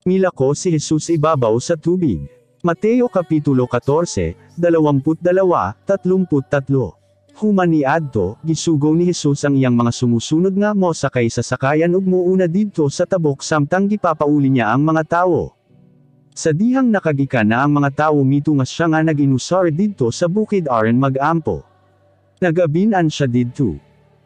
Milako si Jesus ibabaw sa tubig. Mateo Kapitulo 14, 22, 33. Human niadto, gisugo ni Jesus ang iyang mga sumusunod nga mosakay sa sakayan ug muuna didto sa tabok samtang gipapauli niya ang mga tawo. Sa dihang nakagikan na ang mga tawo, mitunga siya nga nag-inusar didto sa bukid aron mag-ampo. Nagabinan siya didto.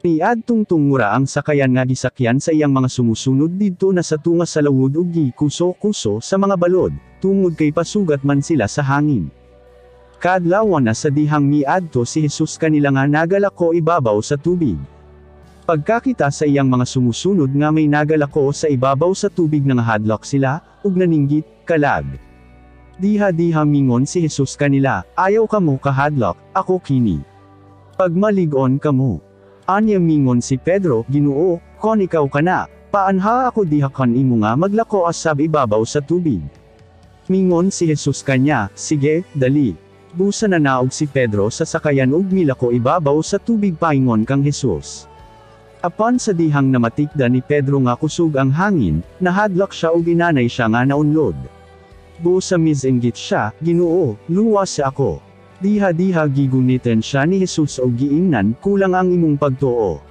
Niadtong tungura ang sakayan nga gisakyan sa iyang mga sumusunod didto na sa tunga sa lawod ug gikuso-kuso sa mga balod, tungod kay pasugat man sila sa hangin. Kaadlawan na sa dihang miadto si Jesus kanila nga nagalako ibabaw sa tubig. Pagkakita sa iyang mga sumusunod nga may nagalako sa ibabaw sa tubig, nangahadlok sila, ug naninggit, "Kalag." Diha-diha mingon si Jesus kanila, "Ayaw kamo kahadlok, ako kini. Pagmalig-on kamo." Anya mingon si Pedro, "Ginoo, kon ikaw kana, paanha ako diha kan imo nga maglako asab ibabaw sa tubig." Mingon si Jesus kanya, "Sige, dali." Busa nanaog si Pedro sa sakayan ug milako ibabaw sa tubig paingon kang Jesus. Apan sa dihang namatikda ni Pedro nga kusog ang hangin, nahadlok siya ug inanay siya nga naunlod. Busa misinggit siya, "Ginoo, luwas ako." Diha-diha gigunitan siya ni Jesus og giingnan, "Kulang ang imong pagtuo.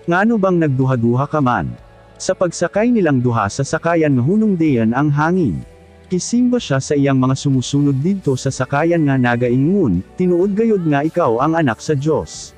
Ngano bang nagduha-duha ka man?" Sa pagsakay nilang duha sa sakayan, hunong dayon ang hangin. Gisimba siya sa iyang mga sumusunod didto sa sakayan nga nagaingon, "Tinuod gayud nga ikaw ang Anak sa Dios."